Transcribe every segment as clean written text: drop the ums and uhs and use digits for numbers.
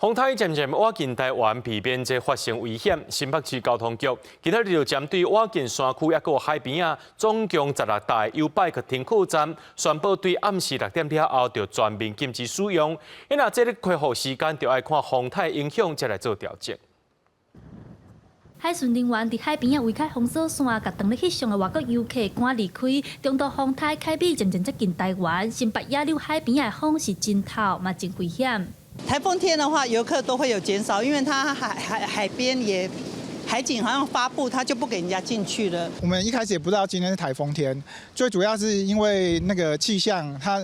風颱漸漸倚近台灣，避免這發生危險。新北市交通局今仔日就針對倚近山區抑閣海邊仔，總共16台 YouBike 停靠站，宣布對暗時6點了後就全面禁止使用。若這個恢復時間，就愛看風颱影響，才來做調整。海巡人員佇海邊仔圍開封鎖線，共當咧翕相的外國遊客趕離開。中度風颱凱米漸漸接近台灣，新北野柳海邊仔的風是真透，嘛真危險。颱風天的話，遊客都會有減少，因為它海邊也海警好像發布，他就不給人家進去了。我們一開始也不知道今天是颱風天，最主要是因為那個氣象，他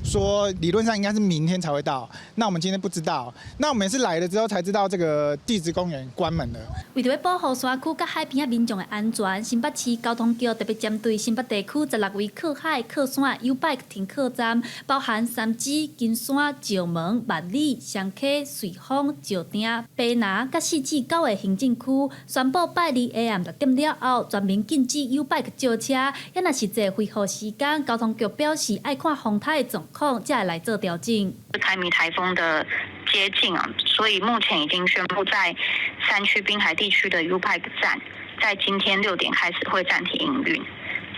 說理論上應該是明天才會到，那我們今天不知道，那我們是來了之後才知道這個地質公園關門了。為著欲保護山區佮海邊仔民眾的安全，新北市交通局特別針對新北地區十六位靠海靠山的 YouBike 停靠站，包含三芝、金山、石門、萬里、雙溪、瑞芳、石碇、白拿佮四至九个行政區，宣布拜二下暗6點了後，全面禁止 YouBike 借車。抑若實際恢復時間，交通局表示愛看風颱的狀況，才會來做調整。凱米颱風的接近啊，所以目前已經宣布在山區濱海地區的 YouBike 站，在今天6點開始會暫停營運。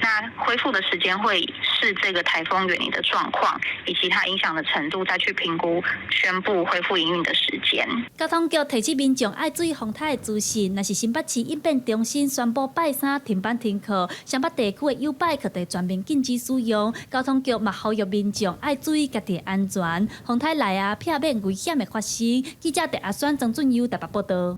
那恢復的時間會視這個颱風遠離的狀況以及它影響的程度，再去評估宣布恢復營運的時間。交通局提醒民眾愛注意風颱的資訊，若是新北市應變中心宣布拜三停班停課，雙北地區的 YouBike 就全面禁止使用。交通局嘛呼籲民眾愛注意家己的安全，風颱來啊，避免危險的發生。記者鄭阿選、曾俊優台北報道。